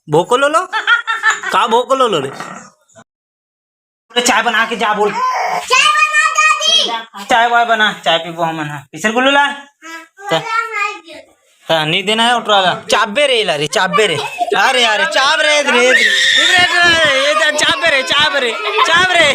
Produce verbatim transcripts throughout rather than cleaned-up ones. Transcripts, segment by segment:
भोको लोलो। का भोको लोलो रे? अरे चाय बना के जा बोल। चाय बना दादी। चाय वाय बना, चाय पीबो हमन ह। किसर गुल्लू ला? हाँ, हाँ, नहीं देना है उठवा ला। चाबे रे ला रे, चाबे रे। अरे यार, चाब रे, रे, रे, ये जा, चाबे रे, चाब रे, चाब रे।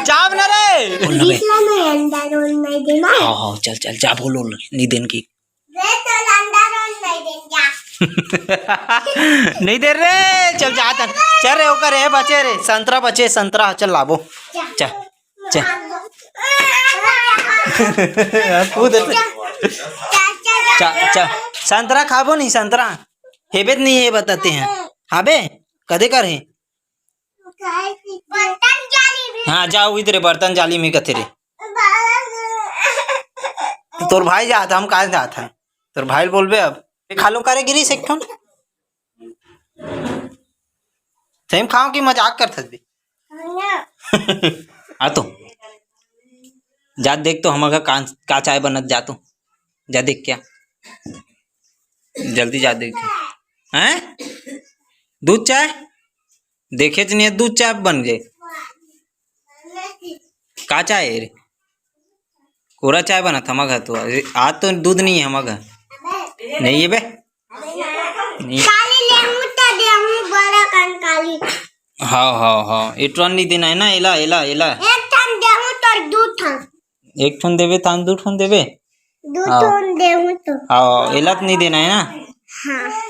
चाब ना रे। बोल ना बे। जिसला मैं अंडा रोल नहीं देना। हाँ, हाँ, चल, चल, जा बोलो, नहीं देन की। वे तो लंडा रोल नहीं देंगे। नहीं दे रे, चल जात हन। चल रे, ओकर रे, बचे रे, संतरा बचे, संतरा, चल लाबो। चल, चल। कूद रे। चल, चल। संतरा खाबो नहीं, संतरा। हेबे त नहीं है बताते हैं। हाबे, कदे कर है? बर्तन जाली भी। हाँ, जाओ इधरे बर्तन जाली में कथे रे। तो तोर भाई जात, हम काहे जात हन? तोर भाई ल बोलबे अब। ये खा लो करे गिरीश एक ठन। सही में खाओ कि मजाक करत हस बे? हाँ। आ तो। जा देख तो हमर घर का, का चाय बनत, जा तो। जा देख क्या। जल्दी जा देख। हैं? दूध चाय? देखे च नहीं है, दूध चाय बन गए। का चाय है रे? कोरा चाय बना था हमर घर तो। आज तो दूध नहीं है हमर घर। नहीं है बे? नहीं। काली लेहूं तो देहूं बड़ा कन काली। हाँ, हाँ, हाँ। एटरन नहीं देना है ना, एला, एला, एला। एक ठन देहूं तो दू ठन। एक ठन देबे, तान दू ठन देबे? दू हाँ। ठन देहूं तो। हाँ, एला तो नहीं देना है ना? हाँ।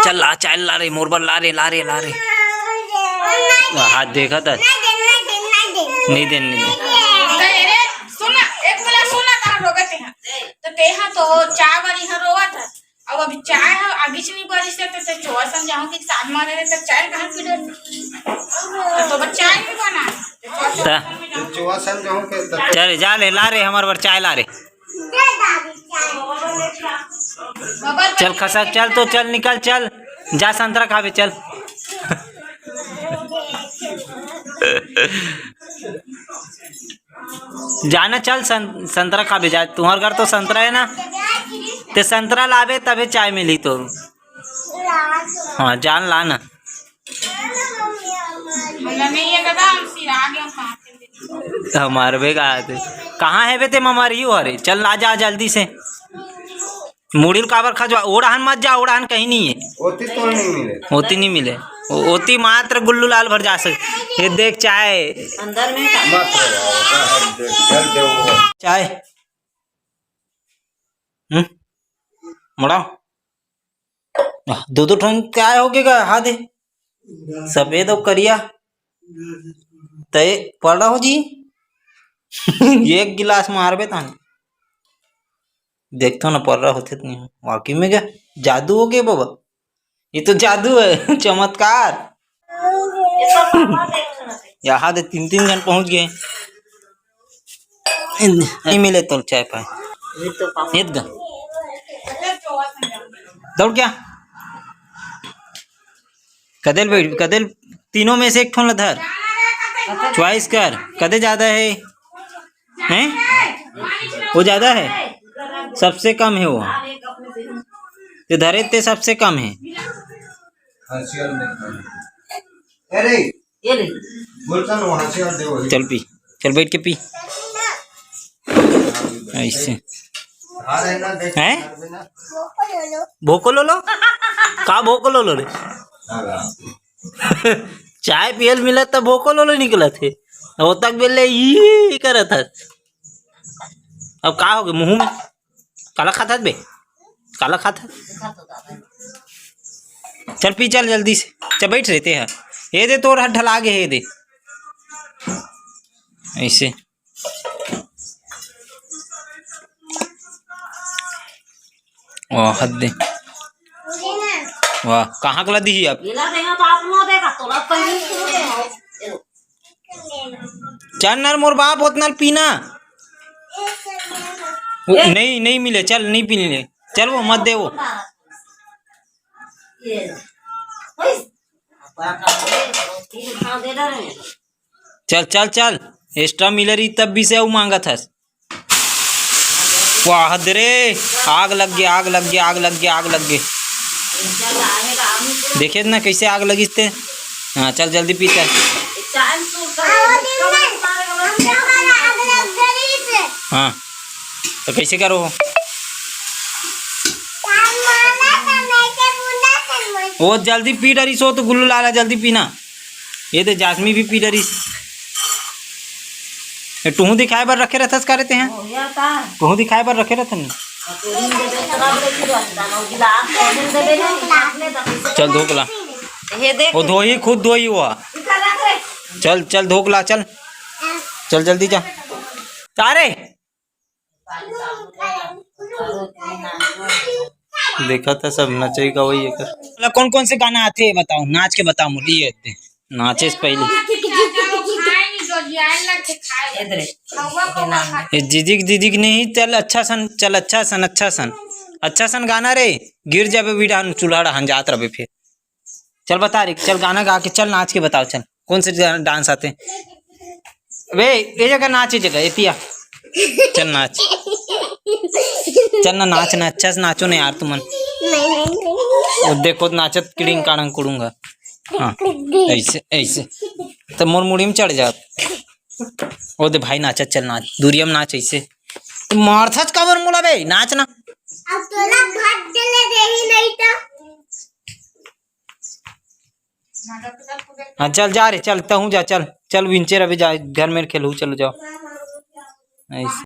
चल ला, चाय ला रे, मोर बर ला रे, ला रे, ला रे। हाथ देखा था। नहीं दे, नहीं दे, नहीं दे। नहीं दे, नहीं दे। तो ए रे, सुन ना, एक मिनट सुन ना, तारा रोवे ते हैं। तो ते हैं तो चाय वाली हर रोवा था। अब अभी चाय ह, अभी से नहीं बरिस थे, तो चोर समझाऊं कि साथ मारे रहे, तो चाय कहाँ पी डर? तो बस चाय नहीं बना। ता। चोर समझाऊं के तो चल, जा ले, ला रे, हमर बर चाय ला रे। बबल चल खसक, चल तो, चल निकल, चल। जा संतरा खाबे, चल। जाना चल सं-, संतरा खाबे जा, तुम्हार घर तो संतरा है ना, ते संतरा लाबे तबे चाय मिली तो। हाँ, जान ला ना। हमरा नहीं है दादा, हम सिरा गए, हम कहाँ से दे? हमार बे कहा थे, कहाँ है बे ते ममारी हो? अरे चल ला जा जल्दी से। मुड़ी ल काबर खजवा, ओड़ाहन मत जा, ओड़ाहन कहीं नहीं है। ओती तो नहीं मिले। ओती नहीं मिले। ओ-, ओती मात्र गुल्लू लाल भर जा सके। ये देख चाय। अंदर में का? मत रे बाबा, का हम दे, चल दे वो। चाय। हम्म? मोड़ा। आह, दो दो ठन चाय हो गए का? हाँ दे। सफेद और करिया। तय पड़ा हो जी। एक गिलास मारबे तान। देखथो ना, पर्रा होथे त नहीं हो। वाकई में क्या जादू हो गया बाबा? ये तो जादू है, चमत्कार। यहाँ दे तीन तीन जन पहुंच गए। नहीं मिले तो चाय पाए। ये तो पापा। ये तो ग-, दौड़ क्या? कदेल बैठ, कदेल तीनों में से एक ठोन ला धर। चॉइस कर, कदे ज्यादा है? हैं? वो ज्यादा है? सबसे कम है वो। ते धरे ते सबसे कम है। अरे, ये ले। बोलता ना, वहाँ से और दे वही। चल पी, चल बैठ के पी। ऐसे। हैं? भोको लोलो? का भोको लोलो रे? चाय पियल मिलत त भोको लोलो निकलत हे। वो तक बेले ई करत हस। अब का हो गए मुंह में? काला खात हस बे? काला खात हस? चल पी, चल जल्दी से। चल बैठ रहते हैं। ये दे तोर हाथ ढला गे हे, ये दे। ऐसे। वाह, हद दे। वाह, कहाँ कला दी अब? इला देगा तो आप ना देगा, तो आप पहले शुरू देगा। चल नर मोर बाप, ओतना ल पीना। वो ए! नहीं, नहीं मिले, चल, नहीं पीने। चल, वो मत दे, वो। ये लो। ओए। चल चल चल, एक्स्ट्रा मिलर ही तब भी से अउ मांगत हस। वाह दे रे, आग लग गे, आग लग गे, आग लग गे, आग लग गे। देखे ना कैसे आग लगिस ते। हाँ चल जल्दी पी चल। हाँ तो कैसे करो हो? वो जल्दी पी डरिस हो तो गुल्लू लाला जल्दी पीना। ये दे जासमी भी पी डरिस। ये टुहू दिखाए बर रखे रहथस का रे तेहा? टुहू दिखाए बर रखे रहथन। चल धोक ला। वो धोही खुद धोही हुआ। चल चल धोक ला चल। चल जल्दी जा। तारे। देखा था सब नचई गवई एकर। मतलब कौन कौन से गाना आथे बताओ, नाच के बताओ मोला ये। नाचे से पहले ये दीदी दीदी नहीं चल अच्छा सन, चल अच्छा सन, अच्छा सन, अच्छा सन गाना रे। गिर जाबे बीड़ा चूल्हा डहान जात रहे फिर। चल बता रे, चल गाना गा के चल नाच के बताओ चल। कौन से डांस आते? वे ये जगह नाच, ये जगह एतिया। चल नाच। चल ना नाच ना, अच्छा से नाचो ना यार तुमन। वो देखो नाचत किड़िंग काड़ंग कुड़ूंगा। हाँ ऐसे ऐसे तो मोर मुड़ी में चढ़ जात। ओ दे भाई नाचत चल नाच, दूरिया में नाच ऐसे। तो मारथच काबर मोला बे, नाच ना। अब तोला भात देले देही नहीं तो। हाँ चल जा रे चल, तहूँ जा चल। चल विंचर अभी जा घर में खेलू, चलो जाओ। ऐसे।